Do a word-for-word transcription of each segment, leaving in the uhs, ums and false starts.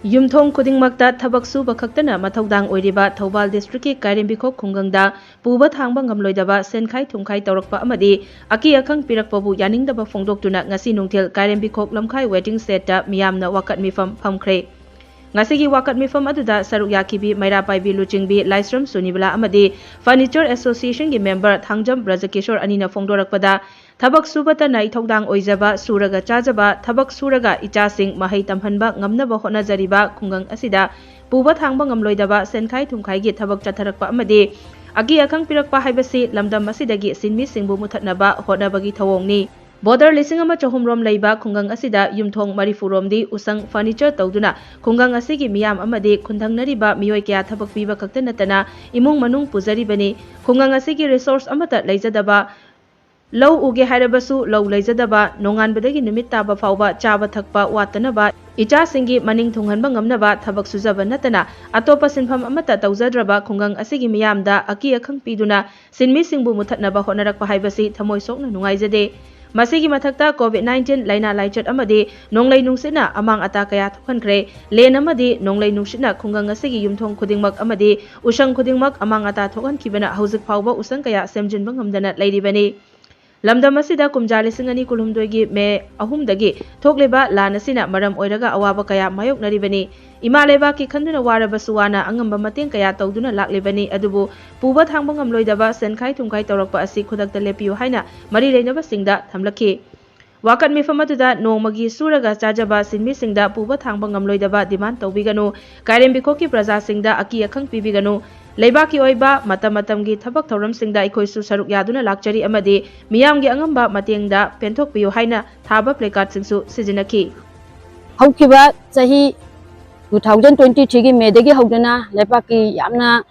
ꯌꯨꯝꯊꯣꯡ ꯈꯨꯗꯤꯡꯃꯛꯇ ꯊꯕꯛ ꯁꯨꯕ ꯈꯛꯇꯅ ꯃꯊꯧꯗꯥꯡ ꯑꯣꯏꯔꯤꯕ ꯊꯧꯕꯥꯜ ꯗꯤꯁꯇ꯭ꯔꯤꯛꯀꯤ ꯀꯥꯏꯔꯦꯝꯕꯤꯈꯣꯛ ꯈꯨꯡꯒꯪꯗ ꯄꯨꯕ ꯊꯥꯡꯕ ꯉꯝꯂꯣꯏꯗꯕ ꯁꯦꯟꯈꯥꯏ ꯊꯨꯝꯈꯥꯏ ꯇꯧꯔꯛꯄ ꯑꯃꯗꯤ ꯑꯀꯤ ꯑꯈꯪ ꯄꯤꯔꯛꯄꯕꯨ ꯌꯥꯅꯤꯡꯗꯕ ꯐꯣꯡꯗꯣꯛꯇꯨꯅ ꯉꯁꯤ ꯅꯨꯡꯊꯤꯜ ꯀꯥꯏꯔꯦꯝꯕꯤꯈꯣꯛ ꯂꯝꯈꯥꯏ waiting shed ꯇ ꯃꯤꯌꯥꯝꯅ ꯋꯥꯀꯠ ꯃꯤꯐꯝ ꯐꯝꯈ꯭ꯔꯦ꯫ ꯉꯁꯤꯒꯤ ꯋꯥꯀꯠ ꯃꯤꯐꯝ ꯑꯗꯨꯗ ꯁꯔꯨꯛ ꯌꯥꯈꯤꯕꯤ ꯃꯩꯔꯥ ꯄꯥꯏꯕꯤ ꯂꯨꯆꯤꯡꯕꯤ ꯂꯥꯏꯁ꯭ꯔꯝ ꯁꯨꯅꯤꯕꯂꯥ ꯑꯃꯗꯤ Furniture Association ꯒꯤ member ꯊꯥꯡꯖꯝ ꯕ꯭ꯔꯖꯀꯤꯁꯣꯔ ꯑꯅꯤꯅ ꯐꯣꯡꯗꯣꯔꯛꯄꯗ, ꯊꯕꯛ ꯁꯨꯕꯇꯅ ꯏꯊꯧꯗꯥꯡ ꯑꯣꯏꯖꯕ, ꯁꯨꯔꯒ ꯆꯥꯖꯕ, ꯊꯕꯛ ꯁꯨꯔꯒ ꯏꯆꯥꯁꯤꯡ ꯃꯍꯩ ꯇꯝꯍꯟꯕ ꯉꯝꯅꯕ ꯍꯣꯠꯅꯖꯔꯤꯕ ꯈꯨꯡꯒꯪ ꯑꯁꯤꯗ ꯄꯨꯕ ꯊꯥꯡꯕ ꯉꯝꯂꯣꯏꯗꯕ ꯁꯦꯟꯈꯥꯏ ꯊꯨꯝꯈꯥꯏꯒꯤ ꯊꯕꯛ ꯆꯠꯊꯔꯛꯄ ꯑꯃꯗꯤ ꯑꯀꯤ ꯑꯈꯪ ꯄꯤꯔꯛꯄ ꯍꯥꯏꯕꯁꯤ ꯂꯝꯗꯝ ꯑꯁꯤꯗꯒꯤ ꯁꯤꯟꯃꯤꯁꯤꯡꯕꯨ ꯃꯨꯊꯠꯅꯕ ꯍꯣꯠꯅꯕꯒꯤ ꯊꯧꯑꯣꯡꯅꯤ꯫ Border ꯂꯤꯁꯤꯡ ꯑꯃ ꯆꯍꯨꯝ ꯔꯣꯝ ꯂꯩꯕ ꯈꯨꯡꯒꯪ ꯑꯁꯤꯗ ꯌꯨꯝꯊꯣꯡ ꯃꯔꯤꯐꯨ ꯔꯣꯝꯗꯤ ꯎꯁꯪ furniture ꯇꯧꯗꯨꯅ ꯈꯨꯡꯒꯪ ꯑꯁꯤꯒꯤ ꯃꯤꯌꯥꯝ ꯑꯃꯗꯤ ꯈꯨꯟꯊꯪꯅꯔꯤꯕ ꯃꯤꯑꯣꯏ ꯀꯌꯥ ꯊꯕꯛ ꯄꯤꯕ ꯈꯛꯇ ꯅꯠꯇꯅ ꯏꯃꯨꯡ ꯃꯅꯨꯡ ꯄꯨꯖꯔꯤꯕꯅꯤ꯫ ꯈꯨꯡꯒꯪ ꯑꯁꯤꯒꯤ resource ꯑꯃꯠꯇ ꯂꯩꯖꯗꯕ, ꯂꯧ ꯎꯒꯦ ꯍꯥꯏꯔꯕꯁꯨ ꯂꯧ ꯂꯩꯖꯗꯕ, ꯅꯣꯡꯉꯥꯟꯕꯗꯒꯤ ꯅꯨꯃꯤꯠ ꯇꯥꯕ ꯐꯥꯎꯕ ꯆꯥꯕ ꯊꯛꯄ ꯋꯥꯠꯇꯅꯕ, ꯏꯆꯥꯁꯤꯡꯒꯤ ꯃꯅꯤꯡ ꯊꯨꯡꯍꯟꯕ ꯉꯝꯅꯕ ꯊꯕꯛ ꯁꯨꯖꯕ ꯅꯠꯇꯅ ꯑꯇꯣꯞꯄ ꯁꯤꯟꯐꯝ ꯑꯃꯠꯇ ꯇꯧꯖꯗ꯭ꯔꯕ ꯈꯨꯡꯒꯪ ꯑꯁꯤꯒꯤ ꯃꯤꯌꯥꯝꯗ ꯑꯀꯤ ꯑꯈꯪ ꯄꯤꯗꯨꯅ ꯁꯤꯟꯃꯤꯁꯤꯡꯕꯨ ꯃꯨꯊꯠꯅꯕ ꯍꯣꯠꯅꯔꯛꯄ ꯍꯥꯏꯕꯁꯤ ꯊꯃꯣꯏ ꯁꯣꯛꯅ ꯅꯨꯡꯉꯥꯏꯖꯗꯦ꯫ ꯃꯁꯤꯒꯤ ꯃꯊꯛꯇ COVID nineteen ꯂꯥꯏꯅꯥ ꯂꯥꯏꯆꯠ ꯑꯃꯗꯤ ꯅꯣꯡꯂꯩ ꯅꯨꯡꯁꯤꯠꯅ ꯑꯃꯥꯡ ꯑꯇꯥ ꯀꯌꯥ ꯊꯣꯛꯍꯟꯈ꯭ꯔꯦ꯫ ꯂꯦꯟ ꯑꯃꯗꯤ ꯅꯣꯡꯂꯩ ꯅꯨꯡꯁꯤꯠꯅ ꯈꯨꯡꯒꯪ ꯑꯁꯤꯒꯤ ꯌꯨꯝꯊꯣꯡ ꯈꯨꯗꯤꯡꯃꯛ ꯑꯃꯗꯤ ꯎꯁꯪ ꯈꯨꯗꯤꯡꯃꯛ ꯑꯃꯥꯡ ꯑꯇꯥ ꯊꯣꯛꯍꯟꯈꯤꯕꯅ ꯍꯧꯖꯤꯛ ꯐꯥꯎꯕ ꯎꯁꯪ ꯀꯌꯥ ꯁꯦꯝꯖꯤꯟꯕ ꯉꯝꯗꯅ ꯂꯩꯔꯤꯕꯅꯤ꯫ ꯂꯝꯗꯝ ꯑꯁꯤꯗ ꯀꯨꯝꯖꯥ ꯂꯤꯁꯤꯡ ꯑꯅꯤ ꯀꯨꯟꯍꯨꯝꯗꯣꯏꯒꯤ ꯃꯦ ꯑꯍꯨꯝꯗꯒꯤ ꯊꯣꯛꯂꯤꯕ ꯂꯥꯟ ꯑꯁꯤꯅ ꯃꯔꯝ ꯑꯣꯏꯔꯒ ꯑꯋꯥꯕ ꯀꯌꯥ ꯃꯥꯌꯣꯛꯅꯔꯤꯕꯅꯤ꯫ ꯏꯃꯥ ꯂꯩꯕꯥꯛꯀꯤ ꯈꯟꯗꯨꯅ ꯋꯥꯔꯕꯁꯨ ꯋꯥꯅ ꯑꯉꯝꯕ ꯃꯇꯦꯡ ꯀꯌꯥ ꯇꯧꯗꯨꯅ ꯂꯥꯛꯂꯤꯕꯅꯤ, ꯑꯗꯨꯕꯨ ꯄꯨꯕ ꯊꯥꯡꯕ ꯉꯝꯂꯣꯏꯗꯕ ꯁꯦꯟꯈꯥꯏ ꯊꯨꯝꯈꯥꯏ ꯇꯧꯔꯛꯄ ꯑꯁꯤ ꯈꯨꯗꯛꯇ ꯂꯦꯞꯄꯤꯌꯨ ꯍꯥꯏꯅ ꯃꯔꯤ ꯂꯩꯅꯕꯁꯤꯡꯗ ꯊꯝꯂꯛꯈꯤ꯫ ꯋꯥꯀꯠ ꯃꯤꯐꯝ ꯑꯗꯨꯗ ꯅꯣꯡꯃꯒꯤ ꯁꯨꯔꯒ ꯆꯥꯖꯕ ꯁꯤꯟꯃꯤꯁꯤꯡꯗ ꯄꯨꯕ ꯊꯥꯡꯕ ꯉꯝꯂꯣꯏꯗꯕ demand ꯇꯧꯕꯤꯒꯅꯨ, ꯀꯥꯏꯔꯦꯝꯕꯤꯈꯣꯛꯀꯤ ꯄ꯭ꯔꯖꯥꯁꯤꯡꯗ ꯑꯀꯤ ꯑꯈꯪ ꯄꯤꯕꯤꯒꯅꯨ, ꯂꯩꯕꯥꯛꯀꯤ ꯑꯣꯏꯕ ꯃꯇꯝ ꯃꯇꯝꯒꯤ ꯊꯕꯛ ꯊꯧꯔꯝꯁꯤꯡꯗ ꯑꯩꯈꯣꯏꯁꯨ ꯁꯔꯨꯛ ꯌꯥꯗꯨꯅ ꯂꯥꯛꯆꯔꯤ ꯑꯃꯗꯤ ꯃꯤꯌꯥꯝꯒꯤ ꯑꯉꯝꯕ ꯃꯇꯦꯡꯗ ꯄꯦꯟꯊꯣꯛꯄꯤꯌꯨ ꯍꯥꯏꯅ ꯊꯥꯕ placardꯁꯤꯡꯁꯨ ꯁꯤꯖꯤꯟꯅꯈꯤ꯫ ꯍꯧꯈꯤꯕ ꯆꯍꯤ two thousand twenty threeꯒꯤ ꯃꯦꯗꯒꯤ ꯍꯧꯗꯨꯅ ꯂꯩꯕꯥꯛꯀꯤ ꯌꯥꯝꯅ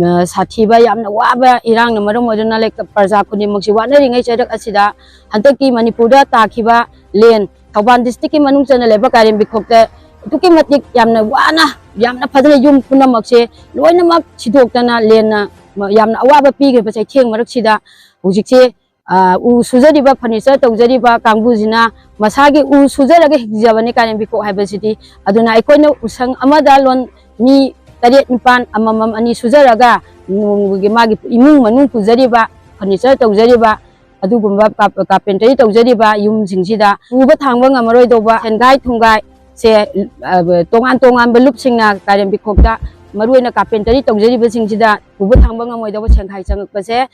ꯑ, ꯁꯥꯊꯤꯕ, ꯌꯥꯝꯅ ꯋꯥꯕ ꯏꯔꯥꯡꯅ ꯃꯔꯝ ꯑꯣꯏꯗꯨꯅ ꯂꯩ-, ꯄ꯭ꯔꯖꯥ ꯈꯨꯗꯤꯡꯃꯛꯁꯤ ꯋꯥꯅꯔꯤꯉꯩ ꯆꯩꯔꯛ ꯑꯁꯤꯗ ꯍꯟꯗꯛꯀꯤ ꯃꯅꯤꯄꯨꯔꯗ ꯇꯥꯈꯤꯕ ꯂꯦꯟ, ꯊꯧꯕꯥꯜ districtꯀꯤ ꯃꯅꯨꯡ ꯆꯟꯅ ꯂꯩꯕ ꯀꯥꯏꯔꯦꯝꯕꯤꯈꯣꯛꯇ ꯑꯗꯨꯛꯀꯤ ꯃꯇꯤꯛ ꯌꯥꯝꯅ ꯋꯥꯅ, ꯌꯥꯝꯅ ꯐꯖꯅ ꯌꯨꯝ ꯄꯨꯝꯅꯃꯛꯁꯦ ꯂꯣꯏꯅꯃꯛ ꯁꯤꯗꯣꯛꯇꯅ ꯂꯦꯟꯅ ꯃ-, ꯌꯥꯝꯅ ꯑꯋꯥꯕ ꯄꯤꯈ꯭ꯔꯤꯕ ꯆꯩꯊꯦꯡ ꯃꯔꯛꯁꯤꯗ ꯍꯧꯖꯤꯛꯁꯦ ꯑ, ꯎ ꯁꯨꯖꯔꯤꯕ, ꯐꯔꯅꯤꯆꯔ ꯇꯧꯖꯔꯤꯕ ꯀꯥꯡꯕꯨꯁꯤꯅ ꯃꯁꯥꯒꯤ ꯎ ꯁꯨꯖꯔꯒ ꯍꯤꯡꯖꯕꯅꯤ ꯀꯥꯏꯔꯦꯝꯕꯤꯈꯣꯛ ꯍꯥꯏꯕꯁꯤꯗꯤ꯫ ꯑꯗꯨꯅ ꯑꯩꯈꯣꯏꯅ ꯎꯁꯪ ꯑꯃꯗ ꯂꯣꯟ ꯃꯤ ꯇꯔꯦꯠ ꯅꯤꯄꯥꯜ, ꯑꯃꯃꯝ ꯑꯅꯤ ꯁꯨꯖꯔꯒ ꯅꯣꯡꯃꯒꯤ ꯃꯥꯒꯤ ꯏꯃꯨꯡ ꯃꯅꯨꯡ ꯄꯨꯖꯔꯤꯕ, ꯐꯔꯅꯤꯆꯔ ꯇꯧꯖꯔꯤꯕ, ꯑꯗꯨꯒꯨꯝꯕ ꯀꯥꯔꯄꯦꯟꯇꯔꯤ ꯇꯧꯖꯔꯤꯕ ꯌꯨꯝꯁꯤꯡꯁꯤꯗ ꯄꯨꯕ ꯊꯥꯡꯕ ꯉꯝꯃꯔꯣꯏꯗꯧꯕ ꯁꯦꯟꯒꯥꯏ ꯊꯨꯝꯒꯥꯏ ꯁꯦ, ꯑ, ꯇꯣꯉꯥꯟ ꯇꯣꯉꯥꯟꯕ ꯂꯨꯞꯁꯤꯡꯅ ꯀꯥꯏꯔꯦꯝꯕꯤꯈꯣꯛꯇ ꯃꯔꯨꯑꯣꯏꯅ ꯀꯥꯔꯄꯦꯟꯇꯔꯤ ꯇꯧꯖꯔꯤꯕꯁꯤꯡꯁꯤꯗ ꯄꯨꯕ ꯊꯥꯡꯕ ꯉꯝꯃꯣꯏꯗꯧꯕ ꯁꯦꯟꯈꯥꯏ ꯆꯪꯉꯛꯄꯁꯦ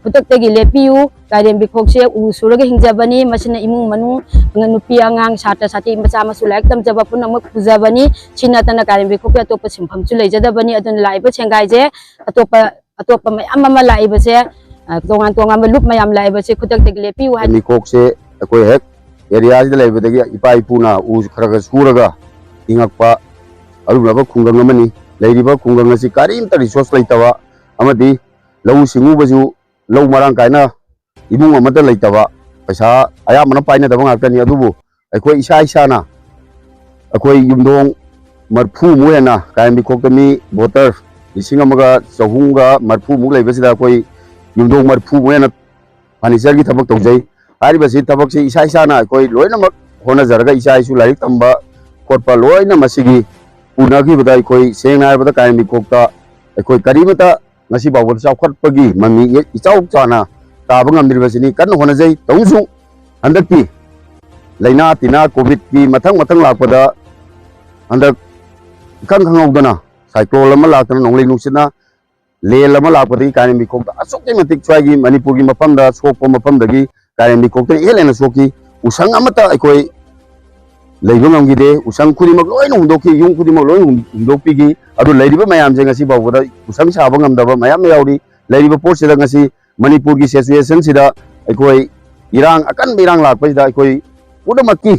ꯈꯨꯗꯛꯇꯒꯤ ꯂꯦꯞꯄꯤꯌꯨ꯫ ꯀꯥꯏꯔꯦꯝꯕꯤꯈꯣꯛꯁꯦ ꯎ ꯁꯨꯔꯒ ꯍꯤꯡꯖꯕꯅꯤ꯫ ꯃꯁꯤꯅ ꯏꯃꯨꯡ ꯃꯅꯨꯡ, ꯅꯨꯄꯤ ꯑꯉꯥꯡ, ꯁꯥꯇ꯭ꯔ ꯁꯥꯇ꯭ꯔꯤ ꯃꯆꯥ ꯃꯁꯨ ꯂꯥꯏꯔꯤꯛ ꯇꯝꯖꯕ ꯄꯨꯝꯅꯃꯛ ꯄꯨꯖꯕꯅꯤ꯫ ꯁꯤ ꯅꯠꯇꯅ ꯀꯥꯏꯔꯦꯝꯕꯤꯈꯣꯛꯀꯤ ꯑꯇꯣꯞꯄ ꯁꯤꯟꯐꯝꯁꯨ ꯂꯩꯖꯗꯕꯅꯤ꯫ ꯑꯗꯨꯅ ꯂꯥꯛꯏꯕ ꯁꯦꯟꯈꯥꯏꯁꯦ ꯑꯇꯣꯞꯄ, ꯑꯇꯣꯞꯄ ꯃꯌꯥꯝ ꯑꯃ ꯂꯥꯛꯏꯕꯁꯦ, ꯑ, ꯇꯣꯉꯥꯟ ꯇꯣꯉꯥꯟꯕ ꯂꯨꯞ ꯃꯌꯥꯝ ꯂꯥꯛꯏꯕꯁꯦ ꯈꯨꯗꯛꯇꯒꯤ ꯂꯦꯞꯄꯤꯌꯨ ꯍꯥꯏ꯫ ꯀꯥꯏꯔꯦꯝꯕꯤꯈꯣꯛꯁꯦ ꯑꯩꯈꯣꯏ ꯍꯦꯛ ꯑꯦꯔꯤꯌꯥꯁꯤꯗ ꯂꯩꯕꯗꯒꯤ ꯏꯄꯥ ꯏꯄꯨꯅ ꯎ ꯈꯔ ꯈꯔ ꯁꯨꯔꯒ ꯍꯤꯡꯉꯛꯄ ꯑꯔꯨꯝꯂꯕ ꯈꯨꯡꯒꯪ ꯑꯃꯅꯤ꯫ ꯂꯩꯔꯤꯕ ꯈꯨꯡꯒꯪ ꯑꯁꯤ ꯀꯔꯤꯝꯇ ꯔꯤꯁꯣꯔꯁ ꯂꯩꯇꯕ ꯑꯃꯗꯤ ꯂꯧꯎ ꯁꯤꯡꯎꯕꯁꯨ ꯂꯧ ꯃꯔꯥꯡ ꯀꯥꯏꯅ ꯏꯃꯨꯡ ꯑꯃꯠꯇ ꯂꯩꯇꯕ, ꯄꯩꯁꯥ ꯑꯌꯥꯝꯕꯅ ꯄꯥꯏꯅꯗꯕ ꯉꯥꯛꯇꯅꯤ꯫ ꯑꯗꯨꯕꯨ ꯑꯩꯈꯣꯏ ꯏꯁꯥ ꯏꯁꯥꯅ ꯑꯩꯈꯣꯏ ꯌꯨꯝꯊꯣꯡ ꯃꯔꯐꯨꯃꯨꯛ ꯍꯦꯟꯅ ꯀꯥꯏꯔꯦꯝꯕꯤꯈꯣꯛꯇ ꯃꯤ ꯚꯣꯇꯔ ꯂꯤꯁꯤꯡ ꯑꯃꯒ ꯆꯍꯨꯝꯒ ꯃꯔꯐꯨꯃꯨꯛ ꯂꯩꯕꯁꯤꯗ ꯑꯩꯈꯣꯏ ꯌꯨꯝꯊꯣꯡ ꯃꯔꯐꯨꯃꯨꯛ ꯍꯦꯟꯅ ꯐꯔꯅꯤꯆꯔꯒꯤ ꯊꯕꯛ ꯇꯧꯖꯩ꯫ ꯍꯥꯏꯔꯤꯕꯁꯤ ꯊꯕꯛꯁꯤ ꯏꯁꯥ ꯏꯁꯥꯅ ꯑꯩꯈꯣꯏ ꯂꯣꯏꯅꯃꯛ ꯍꯣꯠꯅꯖꯔꯒ ꯏꯆꯥ ꯏꯁꯨ ꯂꯥꯏꯔꯤꯛ ꯇꯝꯕ ꯈꯣꯠꯄ ꯂꯣꯏꯅ ꯃꯁꯤꯒꯤ ꯎꯅꯈꯤꯕꯗ ꯑꯩꯈꯣꯏ ꯁꯦꯡꯅ ꯍꯥꯏꯔꯕꯗ ꯀꯥꯏꯔꯦꯝꯕꯤꯈꯣꯛꯇ ꯑꯩꯈꯣꯏ ꯀꯔꯤꯃꯠꯇ ꯉꯁꯤ ꯐꯥꯎꯕꯗ ꯆꯥꯎꯈꯠꯄꯒꯤ ꯃꯃꯤ ꯏꯆꯥꯎ ꯆꯥꯎꯅ ꯇꯥꯕ ꯉꯝꯗ꯭ꯔꯤꯕꯁꯤꯅꯤ꯫ ꯀꯟꯅ ꯍꯣꯠꯅꯖꯩ꯫ ꯇꯧꯅꯁꯨ ꯍꯟꯗꯛꯀꯤ ꯂꯥꯏꯅꯥ ꯇꯤꯟꯅꯥ ꯀꯣꯚꯤꯗꯀꯤ ꯃꯊꯪ ꯃꯊꯪ ꯂꯥꯛꯄꯗ ꯍꯟꯗꯛ ꯏꯈꯪ ꯈꯪꯍꯧꯗꯅ ꯁꯥꯏꯀ꯭ꯂꯣꯟ ꯑꯃ ꯂꯥꯛꯇꯅ ꯅꯣꯡꯂꯩ ꯅꯨꯡꯁꯤꯠꯅ ꯂꯦꯟ ꯑꯃ ꯂꯥꯛꯄꯗꯒꯤ ꯀꯥꯏꯔꯦꯝꯕꯤꯈꯣꯛꯇ ꯑꯁꯨꯛꯀꯤ ꯃꯇꯤꯛ ꯁ꯭ꯋꯥꯏꯒꯤ ꯃꯅꯤꯄꯨꯔꯒꯤ ꯃꯐꯝꯗ ꯁꯣꯛꯄ ꯃꯐꯝꯗꯒꯤ ꯀꯥꯏꯔꯦꯝꯕꯤꯈꯣꯛꯇꯅ ꯏꯍꯦꯟ ꯍꯦꯟꯅ ꯁꯣꯛꯈꯤ꯫ ꯎꯁꯪ ꯑꯃꯠꯇ ꯑꯩꯈꯣꯏ ꯂꯩꯕ ꯉꯝꯈꯤꯗꯦ꯫ ꯎꯁꯪ ꯈꯨꯗꯤꯡꯃꯛ ꯂꯣꯏꯅ ꯍꯨꯝꯗꯣꯛꯈꯤ, ꯌꯨꯝ ꯈꯨꯗꯤꯡꯃꯛ ꯂꯣꯏꯅ ꯍꯨꯝ-, ꯍꯨꯝꯗꯣꯛꯄꯤꯈꯤ꯫ ꯑꯗꯨ ꯂꯩꯔꯤꯕ ꯃꯌꯥꯝꯁꯦ ꯉꯁꯤ ꯐꯥꯎꯕꯗ ꯎꯁꯪ ꯁꯥꯕ ꯉꯝꯗꯕ ꯃꯌꯥꯝ ꯑꯃ ꯌꯥꯎꯔꯤ꯫ ꯂꯩꯔꯤꯕ ꯄꯣꯠꯁꯤꯗ ꯉꯁꯤ ꯃꯅꯤꯄꯨꯔꯒꯤ ꯁꯤꯆꯨꯋꯦꯁꯟꯁꯤꯗ ꯑꯩꯈꯣꯏ ꯏꯔꯥꯡ, ꯑꯀꯟꯕ ꯏꯔꯥꯡ ꯂꯥꯛꯄꯁꯤꯗ ꯑꯩꯈꯣꯏ ꯄꯨꯝꯅꯃꯛꯀꯤ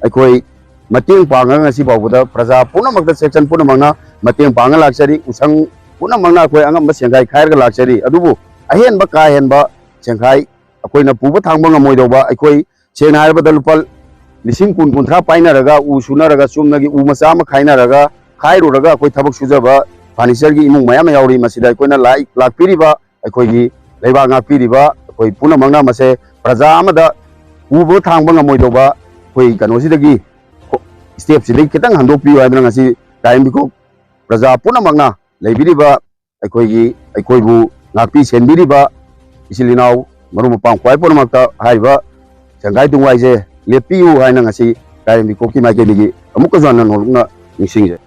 ꯑꯩꯈꯣꯏ ꯃꯇꯦꯡ ꯄꯥꯡꯉꯒ ꯉꯁꯤ ꯐꯥꯎꯕꯗ ꯄ꯭ꯔꯖꯥ ꯄꯨꯝꯅꯃꯛꯇ, ꯁꯦꯛꯁꯟ ꯄꯨꯝꯅꯃꯛꯅ ꯃꯇꯦꯡ ꯄꯥꯡꯉ ꯂꯥꯛꯆꯔꯤ꯫ ꯎꯁꯪ ꯄꯨꯝꯅꯃꯛꯅ ꯑꯩꯈꯣꯏ ꯑꯉꯝꯕ ꯁꯦꯟꯈꯥꯏ ꯈꯥꯏꯔꯒ ꯂꯥꯛꯆꯔꯤ꯫ ꯑꯗꯨꯕꯨ ꯑꯍꯦꯟꯕ ꯀꯥ ꯍꯦꯟꯕ ꯁꯦꯟꯈꯥꯏ ꯑꯩꯈꯣꯏꯅ ꯄꯨꯕ ꯊꯥꯡꯕ ꯉꯝꯃꯣꯏꯗꯧꯕ, ꯑꯩꯈꯣꯏ ꯁꯦꯡꯅ ꯍꯥꯏꯔꯕꯗ ꯂꯨꯄꯥ ꯂꯤꯁꯤꯡ ꯀꯨꯟ ꯀꯨꯟꯊ꯭ꯔꯥ ꯄꯥꯏꯅꯔꯒ ꯎ ꯁꯨꯅꯔꯒ ꯆꯨꯝꯅꯒꯤ ꯎ ꯃꯆꯥ ꯑꯃ ꯈꯥꯏꯅꯔꯒ ꯈꯥꯏꯔꯨꯔꯒ ꯑꯩꯈꯣꯏ ꯊꯕꯛ ꯁꯨꯖꯕ ꯐꯔꯅꯤꯆꯔꯒꯤ ꯏꯃꯨꯡ ꯃꯌꯥꯝ ꯑꯃ ꯌꯥꯎꯔꯤ꯫ ꯃꯁꯤꯗ ꯑꯩꯈꯣꯏꯅ ꯂꯥꯛ-, ꯂꯥꯛꯄꯤꯔꯤꯕ ꯑꯩꯈꯣꯏꯒꯤ ꯂꯩꯕꯥꯛ ꯉꯥꯛꯄꯤꯔꯤꯕ ꯑꯩꯈꯣꯏ ꯄꯨꯝꯅꯃꯛꯅ ꯃꯁꯦ ꯄ꯭ꯔꯖꯥ ꯑꯃꯗ ꯄꯨꯕ ꯊꯥꯡꯕ ꯉꯝꯃꯣꯏꯗꯧꯕ ꯑꯩꯈꯣꯏ ꯀꯩꯅꯣꯁꯤꯗꯒꯤ, ꯁ꯭ꯇꯦꯞꯁꯤꯗꯒꯤ ꯈꯤꯇꯪ ꯍꯟꯗꯣꯛꯄꯤꯌꯨ ꯍꯥꯏꯗꯅ ꯉꯁꯤ ꯀꯥꯏꯔꯦꯝꯕꯤꯈꯣꯛ ꯄ꯭ꯔꯖꯥ ꯄꯨꯝꯅꯃꯛꯅ ꯂꯩꯕꯤꯔꯤꯕ ꯑꯩꯈꯣꯏꯒꯤ, ꯑꯩꯈꯣꯏꯕꯨ ꯉꯥꯛꯄꯤ ꯁꯦꯟꯕꯤꯔꯤꯕ ꯏꯆꯤꯜ ꯏꯅꯥꯎ ꯃꯔꯨꯞ ꯃꯄꯥꯡ ꯈ꯭ꯋꯥꯏ ꯄꯨꯝꯅꯃꯛꯇ ꯍꯥꯏꯔꯤꯕ ꯁꯦꯡꯒꯥꯏ ꯇꯨꯡꯒꯥꯏꯁꯦ ꯂꯦꯞꯄꯤꯌꯨ ꯍꯥꯏꯅ ꯉꯁꯤ ꯀꯥꯏꯔꯦꯝꯕꯤꯈꯣꯛꯀꯤ ꯃꯥꯏꯀꯩꯗꯒꯤ ꯑꯃꯨꯛꯀꯁꯨ ꯍꯟꯅ ꯅꯧꯂꯨꯛꯅ ꯅꯤꯡꯁꯤꯡꯖꯩ꯫